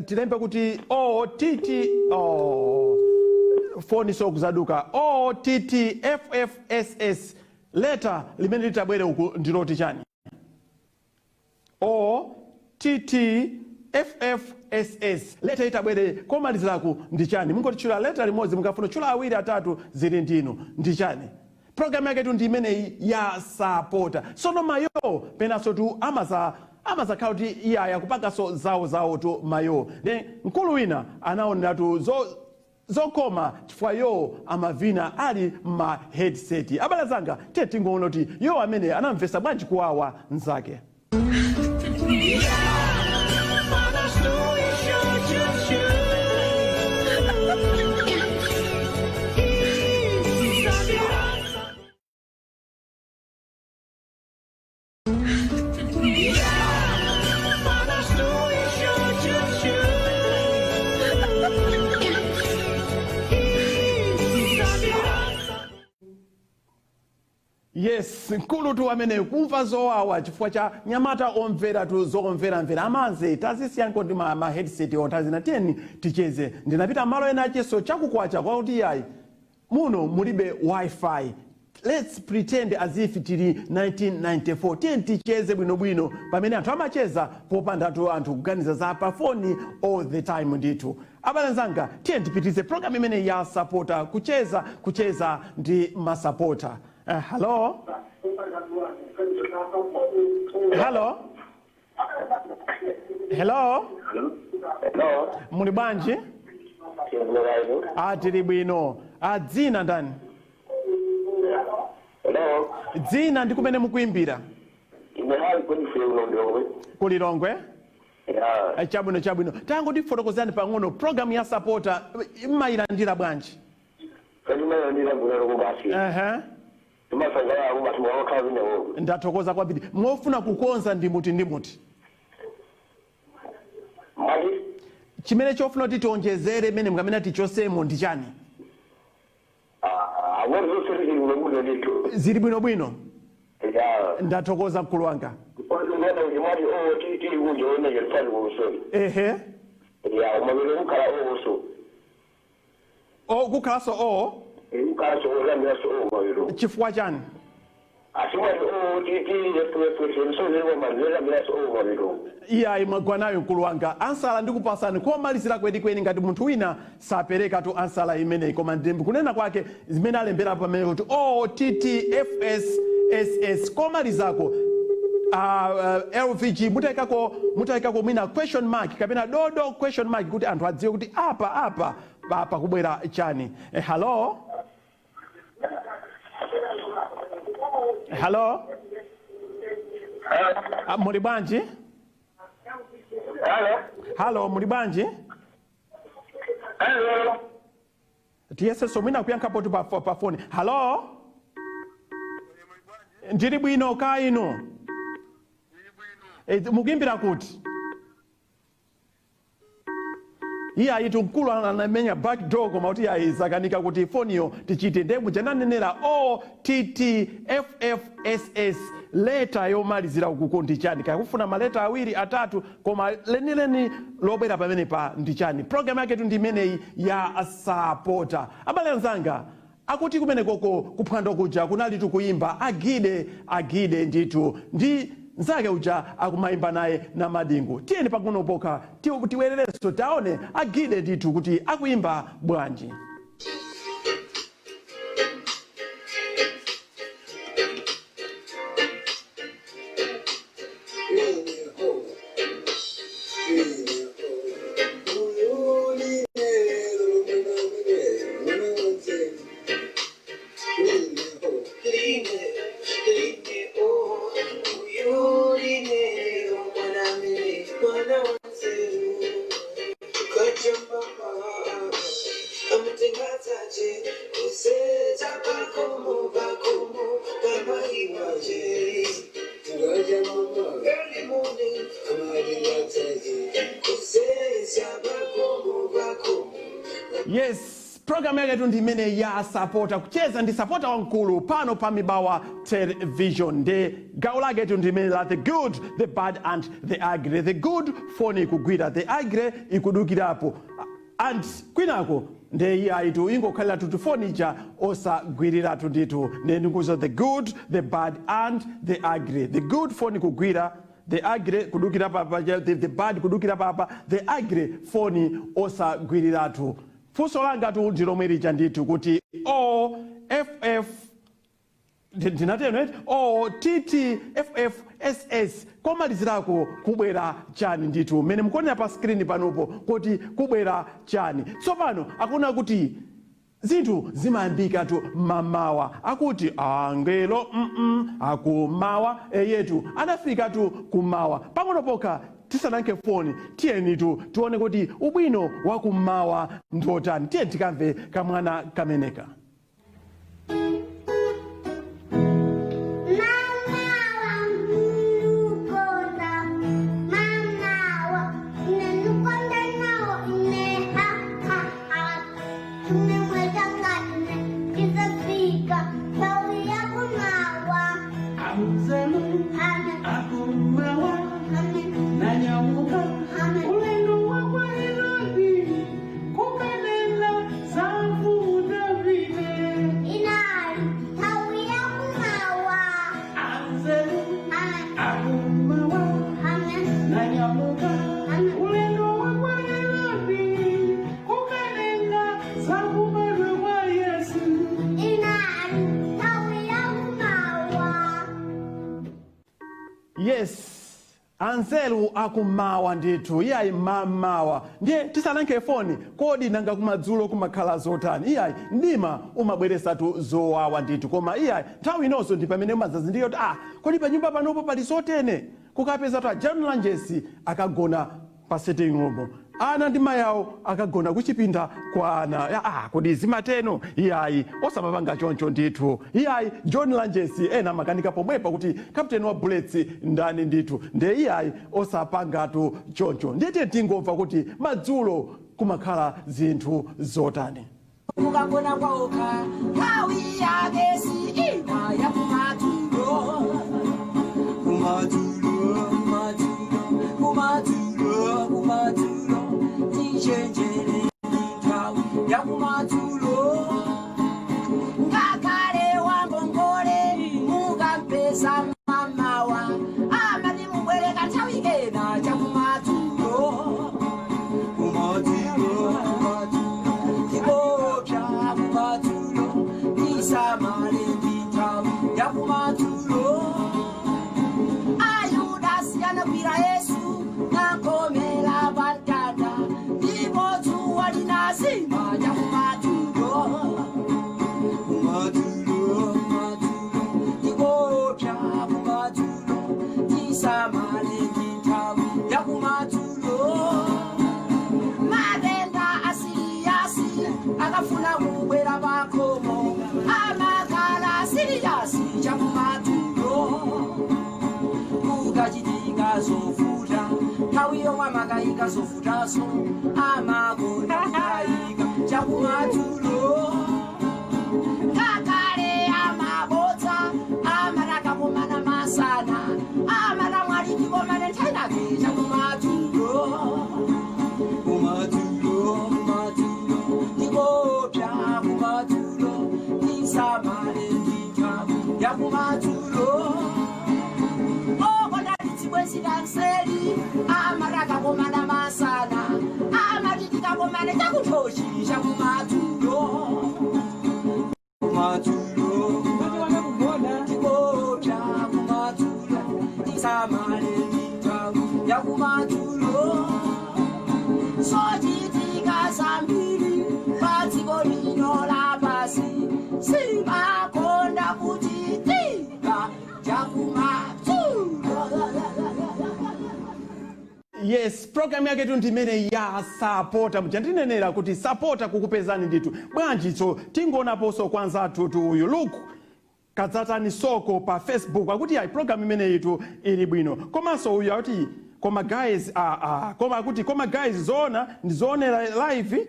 tilembe kuti O T T O, foni sokuzaduka, O T T F F S S, letter limene litabwere uku ndiloti chani? O T T F F S S, letter itabwere komaliziraku ndi chani? Mungotitchula letter limodzi, mukafuna tchula awiri, atatu, zili ndinu. Ndi chani? Programu yake tu ndi imeneyi ya Sapota. Sono mayo penanso tu amaza. Amazakhala kuti iyaya kupanganso zawo zawotu mayo. Ndi mkulu wina anaoneratu zokoma chifukwa yo amavina ali ma headset. Abale zanga, tiye tingoona kuti yo amene anamvesa bwanji kuwawa mnzake. Yes, mkulutu amene kumva zowawa chifukwa cha nyamata omvera tu zokomveramvera. Amanze tazisiyanko ndi ma headset ontazina, tiyeni ticheze. Ndinapita malo ena acheso chakukwacha kwakuti yayi, muno mulibe WiFi, let's pretend as if tili 1994. Tiyeni ticheze bwinobwino pamene anthu amacheza popandatu anthu kuganiza za pafoni all the time ndithu. Abale anzanga, tiye tipitize program imene ya Sapota, kucheza kucheza ndi masapota. Hello, hello, hello. Hello. Muli bwanji? Tili. Tili bwino. Dzina ndani? Hello. Dzina ndi kumene mukuimbira? Ine hali kwenye ulondongwe. Kulilongwe? Ya. Chabwino, chabwino. Tangotifotokozani pang'ono, program ya Sapota mmayilandira bwanji? Kanyuma ndira ngulalo basi. Tumasangala ako basi mwakhala bino. Ndathokoza kwambiri. Mofuna kukonza ndi muti ndi muti? Mali? Chimene chofuna kuti tionjezere mene mukamene tichosemo ndi chani? Ah, wọ́n tó sẹ́ni ìlú lọ́gbọ́dọ̀ ní tó. Zili bwinobwino. Ya. Ndathokoza, mkulu wanga. Wọ́n tó gbọ́dọ̀ ìmọ̀lì owó tí tí ìwú jẹ́ ọ́nà yẹn fún àwọn sọ. Ya, ọmọbìnrin ń kàrà owó so. O kukhalanso o? Ń kàrà sọ owó lámìlá sọ owó mọ̀lẹ́rọ. Chifukwa chani? Àtiwájú owó tí tí ẹ̀fọ́ sọ ní wọ́n mọ̀lẹ́rọ lámìlá sọ owó mọ̀lẹ́rọ. Iyayi, mwagwanayo mkulu wanga. Ansala ndikupasani komalizira kwenikweni ngati munthu wina sapereka tu ansala imeneyi, koma ndi kunena kwake zimene alembera pamene kuti o t t f s s s komalizako LVG, mutayikako mwina question mark kapena dodo question mark kuti anthu adziwe kuti apa apa apa kubwera chani. Hello, hello. Muli bwanji? Hello. Hello, muli bwanji? Hello. Tiyesenso mwina kuyankhapo tu pa foni. Hello, ndili bwino, ka inu? Mukuimbira kuti? Iye ayitu mkulu anamenya back door, koma kuti ayi zakanika kuti foniyo tichite. Ndiye mujananenera o t t f f s s, leta yomalizira ukuko ndi chani? Kakufuna maleta awiri, atatu, koma lenileni lobwera pamene pa ndi chani? Program yaketu ndi imeneyi ya Sapota. Abale anzanga, akuti kumene koko kuphwando kuja kunali kuimba agide agide ndithu ndi nzake uja akumayimba naye na madingu. Tiyeni pang'ono pokha tiwererenso taone agide ndithu kuti akuimba bwanji. Early morning, Yes, program yaketu ndi imene ya Sapota, kucheza ndi sapota wamkulu pano pa Mibawa Television. Ndi gawo laketu ndi imene la the good, the bad and the ugly. The good, foni ikugwira; the ugly, ikudukirapo; and kwinako nde iye ayitu ingokhalira tutu foni ija osagwiriratu ndithu. Ndi ndikuza the good, the bad and the ugly. The good, foni kugwira; the ugly, kudukira papa; the bad, kudukira papa; the ugly, foni osagwiriratu. Funso langa tu ndi lomwe lija ndithu kuti o f f Ndinatero eti? O T T F F S S, komalizirako kubwera chani ndithu? Mmene mukuonera pa screen panopo kuti kubwera chani tsopano? Akuona kuti zinthu zimayambikatu mamawa. Akuti angelo akumawa eyetu anafikatu kumawa. Pang'ono pokha tisanayankhe foni, tiyenitu tione kuti ubwino wa kumawa ndiotani. Tiye tikamve kamwana kameneka. Mamawa mlukonda, mamawa nenukonda nawo ine, ha ha ha. Tumemwetanga ine kizafika tawi yakumawa. Anzeru Amen. akumawa Amen. nanyamuka Amen. ulendo wa kwa Herodi kukanena za mfumu Davide. Inali tawi yakumawa. Anzeru Amen. akumawa Amen. nanyamuka Amen. ulendo wa kwa Herodi kukanena za kubadwa kwa Yesu. Inali tawi yakumawa. Yes, anzeru akumawa ndithu. Iyayi, mamawa. Ndiye tisanayankhe foni, kodi nanga kumadzulo kumakhala zotani? Iyayi, mdima umabweresatu zowawa ndithu. Koma iyayi, nthawi inonso ndi pamene umadzazindikira kuti, ah, kodi panyumba panopo pali zotene? Kukapeza ta John Lanjesi akagona pa sitting room, ana ndi mayi awo akagona kuchipinda kwa ana. Ah, kodi zimateno? Iyayi, osamapanga choncho ndithu. Iyayi, John Lanjesi, ena amakanika pomwepa kuti captain wa Bullets ndani ndithu. Ndiye iyayi, osapangatu choncho. Ndiye tingomva kuti madzulo kumakhala zinthu zotani. Mukagona kwaoka nthawi yake si ina yakumadzulo, kumadzulo, kumadzulo, kumadzulo, kumadzulo. Tichenjere nthawi yakumadzulo. Ngakhale wangongole mukampeza mamawa, amati mubwereka nthawi kena chakumadzulo. Kumadzulo, kumadzulo, ndikopya kumadzulo. Tisamale ndithawi yakumadzulo. Ayuda siyanagwira Yesu nankhomera pamtanda, ndipo dzuwa linazima chakumadzulo. Kumadzulo, kumadzulo, ndikopya kumadzulo. Tisamale ndithawi yakumadzulo. Matenda a serious akafuna kubwera pakhomo, amakhala serious chakumadzulo. Kukachitika zovuta, nthawi yomwe amakayika zovutazo, amakonda kukayika chakumadzulo. Ngakhale amabodza amatakakomana masana, amatamwalikikomane nthawi nake chakumadzulo. Kumadzulo, kumadzulo, ndikopya kumadzulo. Tisamale ndithawi yakumadzulo. Okonda titsibwezi kanseli amatakakomana masana, amati tikakomane chakuthochi chakumadzulo. Kumadzulo, ndikopya kumadzulo. Tisamale ndithawi yakumadzulo. Zochitika zambiri padziko lino lapasi simakonda kuchitika chakumadzulo. Yes, program yake tu ndimene ya Sapota. Muja ndinenera kuti sapota kukupezani ndithu. Bwanji so tingonaponso kwanza athu uyu Luke Kadzatani Soko pa Facebook akuti ayi, program imeneyitu ili bwino. Komanso uyu akuti, "Koma guys, ah, ah, koma," akuti, "Koma guys, zoona ndizoonera live,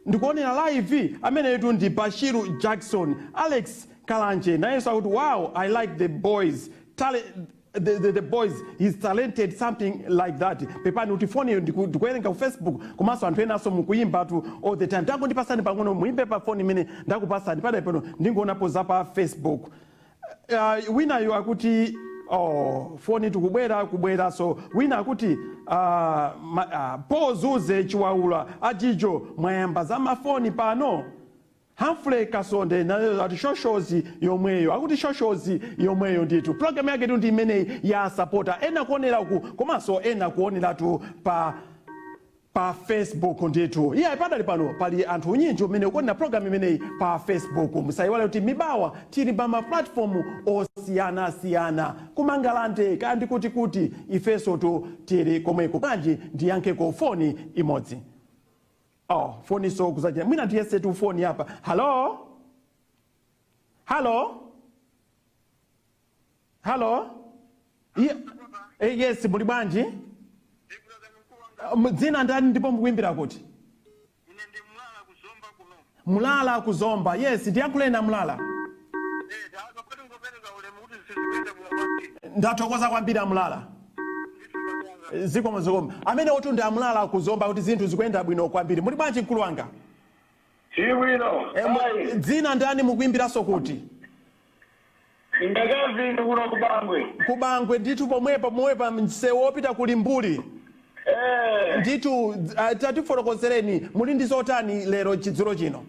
ndikuonera live." Ameneyitu ndi Bashiru Jackson. Alex Kalanje nayenso akuti, "Wow, I like the boys Tale the boys, he's talented," something like that. Pepani kuti foni iyo ndikuwerenga ku Facebook, komanso anthu enanso mukuyimbatu all the time. Tangondipasani pang'ono muyimbe pa foni imene ndakupasani padali pano, ndingonapo za pa Facebook. Winayo akuti, oh, foni tikubwera kubwera. So wina akuti, pozuze chiwaula ajijo, mwayamba za mafoni pano. Humphrey Kasonde nayo ati Socials yomweyo, akuti Socials yomweyo ndithu. Programu yake tu ndi imeneyi ya Sapota. Ena kuonera uku komanso ena kuoneratu pa Facebook ndithu. Iye padali pano pali anthu unyinji umene ukuonera programu imeneyi pa Facebook. Musayiwale kuti Mibawa tili pa ma platform osiyanasiyana, kumangalande kandi kuti ifenso tu tili komweko. Bwanji ndiyankheko foni imodzi? Oh, foni so kuzachita mwina ndiyese tu foni apa. Hello, hello, hello. Yes, muli bwanji? Dzina ndani ndipo mukuimbira kuti? Mulala kuzomba. Yes, ndiyankhuleni Mulala. Ndathokoza kwambiri Amulala. Zikomo, zikomo. Amene otu ndi Amulala kuzomba kuti zinthu zikuyenda bwino kwambiri. Muli bwanji, mkulu wanga? Chibwino. Dzina ndani, mukuimbiranso kuti? Ndakavini kuno kubangwe. Kubangwe ndithu, pomwepo pomwepa msewu wopita kuli Mbuli ndithu. Tatifotokozereni, muli ndi zotani lero chidzulo chino?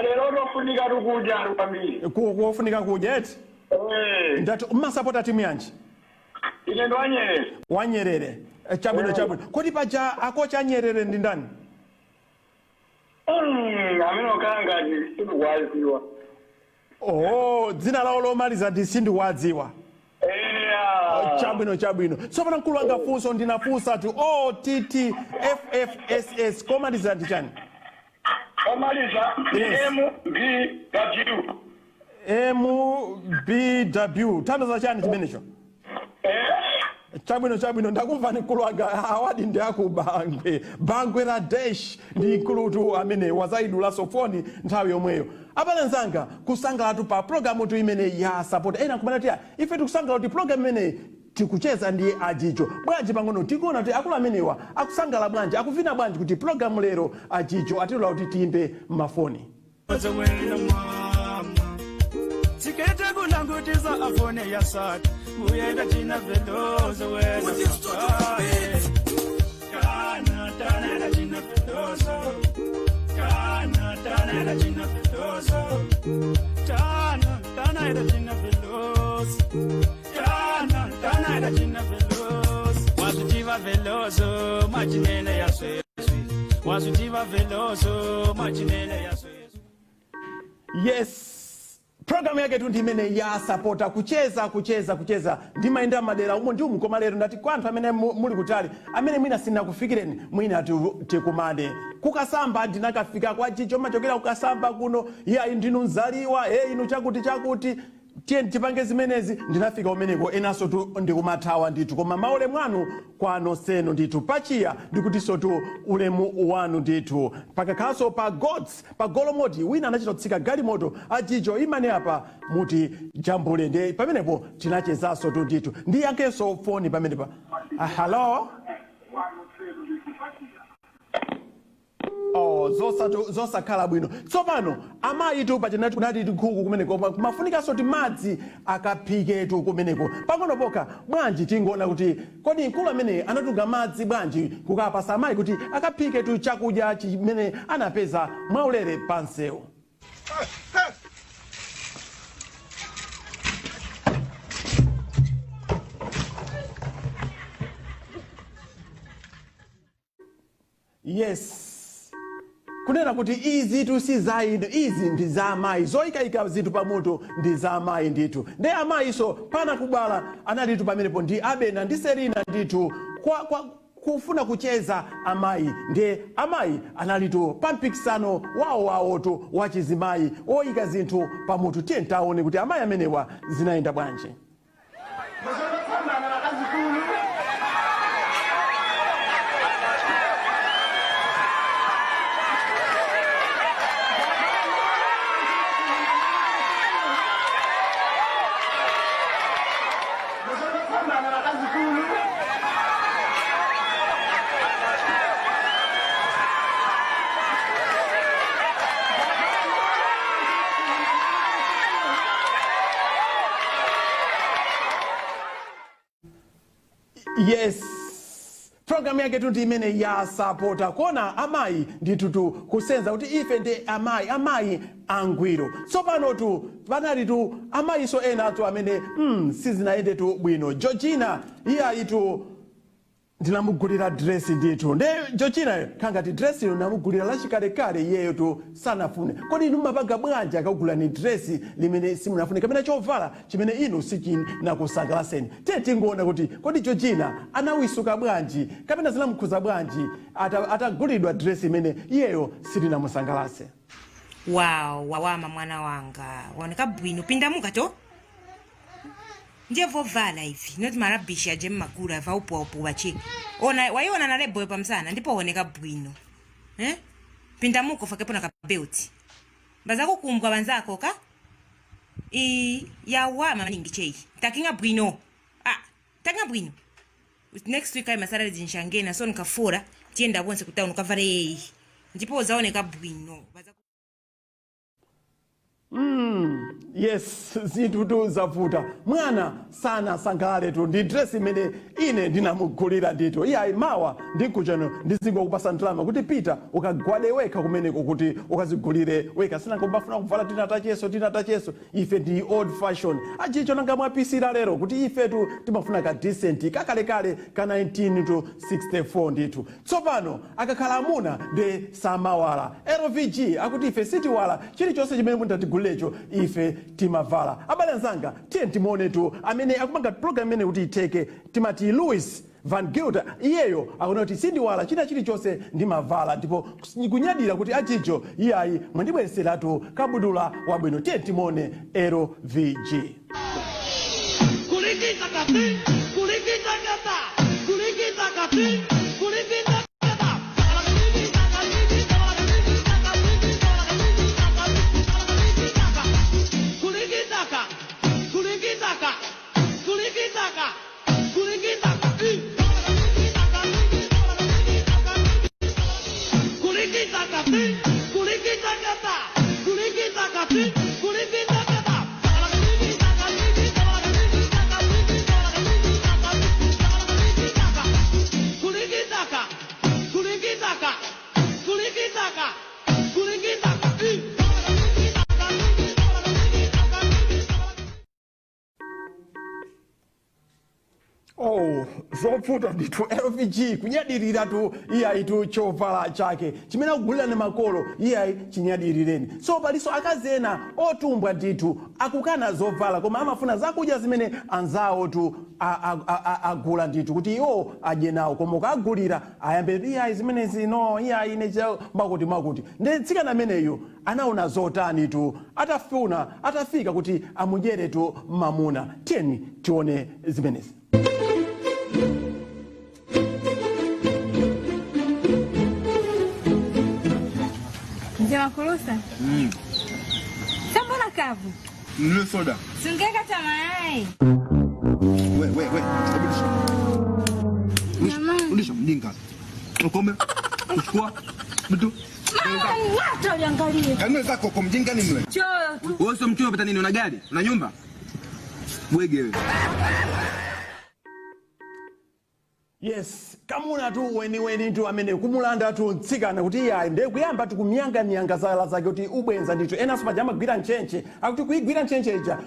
Lero tofunika tukudya kwambiri. Kufunika kudya eti? Ndati mmasapota timu yanji? Ine ndi wanyerere. Wanyerere. Chabwino, chabwino. Kodi paja akocha anyerere ndi ndani? Amene okhala ngati sindikuwaziwa. Oh, dzina lawo lomaliza ndi sindikuwadziwa. Eya. Chabwino, chabwino. Tsopano mkulu wanga, funso ndinafunsa tu o t t f f s s, komaliza ndi chani? Omaliza? Yes. M B W. M B W, tanthauza chani chimenecho? Chabwino, chabwino, ndakumvani mkulu wanga. Awadi ndi akubangwe, Bangwe la Dash ndi mkulutu amene wazayidulaso foni nthawi yomweyo. Abale nzanga, kusangalatu pa programu tu imene ya Support. Ena kumana kuti ife tikusangala kuti programu imeneyi tikucheza ndi ajijo. Bwanji pang'ono tikuona kuti akulu amenewa akusangala bwanji, akuvina bwanji kuti programu lero ajijo atilola kuti tiyimbe mafoni. Wena mama, sikete kulangutisa afone ya sati uyenda china veloso wena kana tana china veloso kana tana china veloso tana tana china veloso tana tana china veloso wasutiva veloso machinene ya sweswi wasutiva veloso machinene ya sweswi. Yes, programu yake tu ndi imene ya Sapota, kucheza, kucheza, kucheza. Ndimayenda madera umo ndi umu, koma lero ndati kwa anthu amene muli kutali, amene mwina sinakufikireni, mwina tikumane kukasamba. Ndinakafika kwa Chicho, machokera kukasamba kuno. Iye ndinu mzaliwa e inu chakuti chakuti, tiye tipange zimenezi. Ndinafika umeneko, enanso tu ndikumathawa ndithu, koma maulemu anu kwa nonsenu ndithu. Pachiya ndikutinso tu ulemu wanu ndithu. Pakakhalanso pa Gods pa Golomoti, wina anachita kutsika galimoto, ajijo imane apa muti jambule, ndi pamenepo tinachezanso tu ndithu. Ndiyankhenso foni pamenepa. Ah, hello. Oh, zosakhala bwino. Tsopano amayi tu pachinati kunati nkhuku kumeneko kumafunikanso ti madzi akaphiketu kumeneko pang'ono pokha. Bwanji tingoona kuti kodi mkulu amene anatunga madzi bwanji kukapasa amayi kuti akaphiketu chakudya chimene anapeza mwaulere pa msewu? Yes, kunena kuti izi tu si za inu, izi ndi za amayi. Zoyikayika zinthu pamutu ndi za amayi ndithu. Ndi amayiso pana kubala analitu pamenepo ndi Abena ndi Serina ndithu kwa kufuna kucheza amayi. Ndiye amayi analitu pa mpikisano wawowawotu wachizimayi oyika zinthu pamutu. Tiye taone kuti amayi amenewa zinayenda bwanji. Yes, programu Programu yake tu ndi imene ya Sapota. Kuona amayi ndithutu kusenza kuti ife ndi amayi, amayi angwiro. Tsopano tu panali tu amayiso enatu amene sizinayendetu bwino. Georgina iyayitu ndinamugulira dresi ndithu. Nde Georgina khangati dresi ino ndinamugulira lachikalekale, iyeyo tu sanafune. Kodi inu mumapanga bwanji akagulani dresi limene simunafune kapena chovala chimene inu sichinakusangalaseni? Tiye tingoona kuti kodi Georgina anawisuka bwanji kapena zinamukhuza bwanji atagulidwa dresi imene iyeyo silinamusangalase. Wow, wawama mwana wanga, waoneka bwino. Pindamuka to ndiye vovala ivi, noti ma rubbish aje mmakulu ava upuwaupuwa che. Ona waiona na label pamsana, ndipo waoneka bwino, eh? Pindamuka ufakepo na ka belt, bazakukumbwa banzako ka i yawama maningi chei. Takinga bwino, ah, takinga bwino. Next week ayi ma salary zinshangena, so nikafura tiyenda bonse ku town ukavale yeyi, ndipo uzaoneka bwino. Yes, zinthu tu zavuta. Mwana sana sangalaletu ndi dress imene ine ndinamugulira ndithu. Iyayi, mawa ndikuchano ndizingokupasa ndalama kuti pita ukagwade wekha kumeneko kuti ukazigulire wekha. Sinangobafuna kuvala tina tacheso, tina tacheso. Ife ndi old fashion achicho. Nanga mwapisira lero kuti ifetu timafuna ka decent kakalekale ka 1964 ndithu. Tsopano akakhala amuna ndi samawala. LVG akuti ife sitiwala, chilichonse chimene mundatigulirecho ife timavala. Abale anzanga, tiye timuonetu amene akupanga program imene kuti itheke, timati Louis Van Gilder. Iyeyo akuona kuti sindiwala, china chilichonse ndimavala, ndipo kunyadira kuti achicho iyayi mwandibwereseratu kabudula wabwino. Tiye timuone LVG. Kulikita kati, kulikita kata, kulikita kati, kulikita kata. Kulikitaka, kulikitaka, kulikitaka, kulikitaka, kulikita kati, kulikita kata, kulikita kati, kulikita kata. Kulikitaka, kulikitaka, kulikitaka, kulikitaka. Oh, zovuta ndithu. LVG kunyadiriratu iyayitu chovala chake chimene akugulira ni makolo, iyayi chinyadirireni. So palinso akazi ena otumbwa ndithu, akukana zovala koma amafuna zakudya zimene anzawo tu agula ndithu kuti iwo adye nawo, koma ukagulira ayambe iyayi zimenezi no, iyayi ine makuti makuti. Ndi mtsikana ameneyu anaona zotani tu atafuna atafika kuti amudyere tu mamuna? Tiyeni tione zimenezi. Mzee Makulusa. Sambona kavu? Nile soda. Sungeka tamayai. We, we, we. Hebu rudisha. Rudisha. Rudisha mjinga. Ukome. Uchukua. Mtu. Mama, uliangalie. Kanuni zako kwa mjinga ni mwe. Choyo tu. Wewe sio mchoyo, pata nini? Una gari? Una nyumba? Bwege wewe. Yes, kamuna tu weniweni tu amene kumulanda tu mtsikana kuti iyayi ndiye kuyamba tu kumyangamyanga zala zake kuti ubwenza ndithu. Enanso paja amagwira ntchentche, akuti kuyigwira ntchentche ija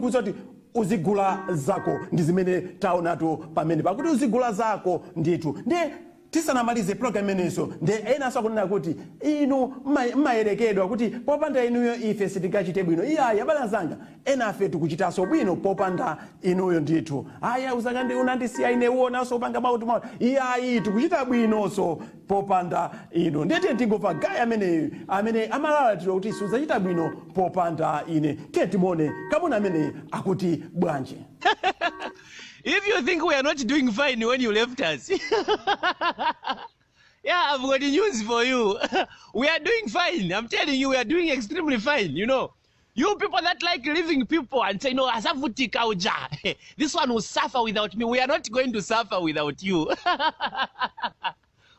kuza kuti uzigula zako. Ndi zimene taonatu pamene pakuti uzigula zako ndithu. Ndiye tisanamalize program imenenso, ndi enanso akunena kuti inu mmayerekedwa kuti popanda inuyo ife sitingachite bwino. Iyayi, abale anzanga, ena afe tikuchitanso bwino popanda inuyo ndithu. Aya uzakandi unandisiya ine, uonanso upanga mauti mauti. Iyayi, tikuchita bwinonso popanda inu. Ndiye tingomva guy ameneyu amene amalalatidwa kuti sudzachita bwino popanda ine. Tiye timuone kamuna ameneyi akuti bwanji. If you think we are not doing fine when you left us, yeah, I've got news for you. We are doing fine. I'm telling you, we are doing extremely fine. You people that like leaving people and say, "No, asavutika uja. This one will suffer without me." We are not going to suffer without you.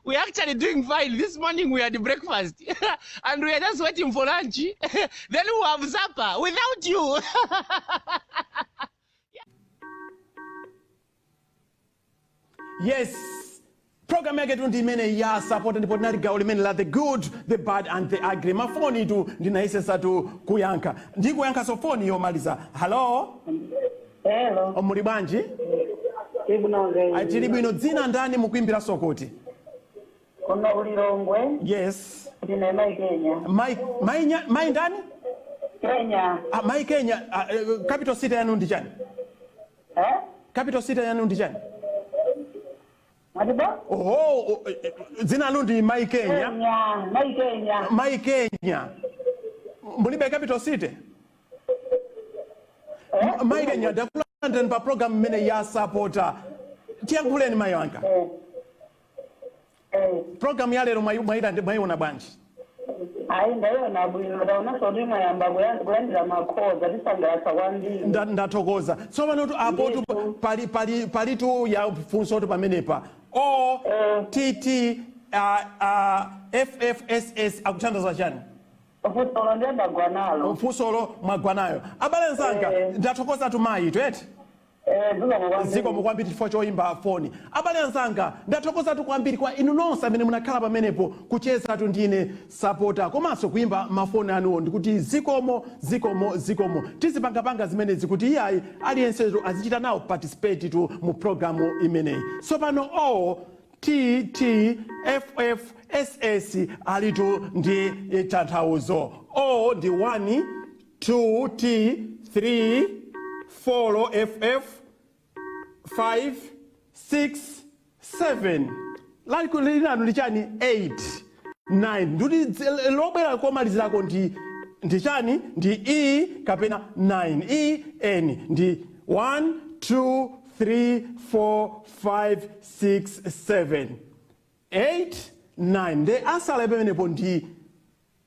We are actually doing fine. This morning we had breakfast and we are just waiting for lunch. Then we have supper without you. Yes. Program yake tu ndi imene ya Sapota, ndipo tinali gawo limene la the good, the bad and the ugly. Mafoni tu ndinayesesatu kuyankha ndi kuyankhaso foni yomaliza. Hello? Hello. Muli bwanji? Tibwino. Tili bwino. Dzina ndani, mukuimbiraso kuti? Kuno ku Lilongwe. Yes. Ndine Mai Kenya. Mai, mai, mai ndani? Kenya. Ah, Mai Kenya. Ah, capital city yanu ndi chani? Eh? Capital city yanu ndi chani? Matiba? Oho, dzina lanu ndi Mai Kenya? Kenya, Mai Kenya. Mai Kenya, mulibe capital city? Mai Kenya, ndakulandani pa program imene ya Sapota. Tiyankhuleni, mayi wanga. Program ya lero mwayiona bwanji? Ayi, ndayiona bwino. Ndaonanso kuti mwayamba kulandira makhoza, tisangalatsa kwambiri. Ndathokoza. Tsopano tu apo tu pali tu ya funso tu pamenepa: O T T F F S S akuthandiza chani? Funsolo ndiye ndagwa nalo. Funsolo mwagwa nayo. Abale nzanga, ndathokoza tu mayi tweti. Zikomo kwambiri chifukwa choyimba foni. Abale anzanga, ndathokozatu kwambiri kwa inu nonse amene munakhala pamenepo kuchezatu ndine Sapota komanso kuyimba mafoni anuwo. Ndikuti zikomo, zikomo, zikomo. Tizipangapanga zimenezi kuti iyayi, aliyensetu azichita nawo participate tu mu programu imeneyi. Tsopano O T T F F S S alitu ndi tanthauzo. O ndi 1, 2, T, 3, 4, F F, 5, 6, 7. Linanu ndi chani? 8, 9. Ndikuti lobwera komalizirako ndi chani? Ndi E kapena 9. E N ndi 1, 2, 3, 4, 5, 6, 7, 8, 9. Nde asala pamenepo ndi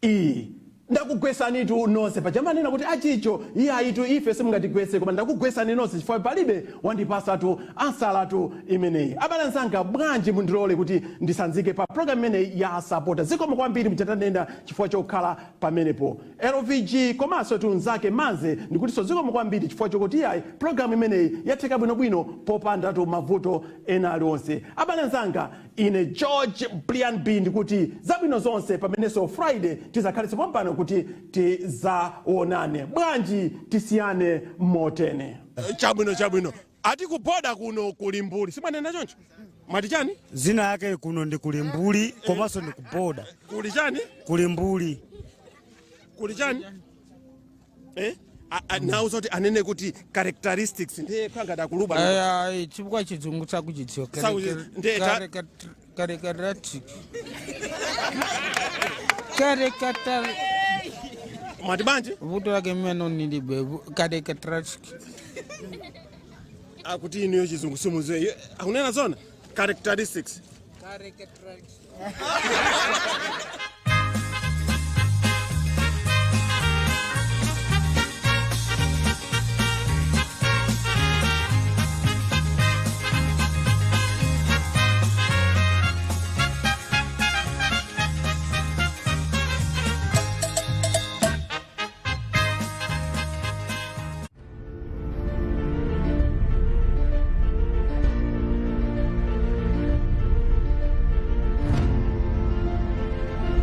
E. Ndakugwesanitu nonse. Pachamanena kuti achicho iye ayitu, ife simungatigwese, koma ndakugwesani nonse chifukwa palibe wandipasatu ansalatu imeneyi. Abale anzanga, bwanji mundilole kuti ndisanzike pa program imeneyi ya Sapota. Zikomo kwambiri mchatanena chifukwa chokhala pamenepo, LVG komanso tunzake Manze. Ndikutinso zikomo kwambiri chifukwa chokuti iyayi, program imeneyi yatheka bwinobwino popandatu mavuto ena aliwonse. Abale anzanga, ine George Brian B ndikuti zabwino zonse, pamenenso Friday tizakhalitse pompano kuti tizaonane. Bwanji tisiyane motene? Chabwino, chabwino. Ati kuboda kuno kuli mbuli, simwanena choncho? Mwati chani? Zina yake kuno ndi kuli mbuli komanso ndi kuboda. Kuli chani? Kuli mbuli. Kuli chani? Eh? Nauza kuti anene kuti characteristics, ndiye pangati akuluba. Ayi, chifukwa chizungu sakuchidziwa. Ndiye Characteristic, character. Mwati bwanji? Vuto lake mmene nilibe characteristic. Akuti inuyo chizungu simuziwe. Akunena zona characteristics. Characteristic.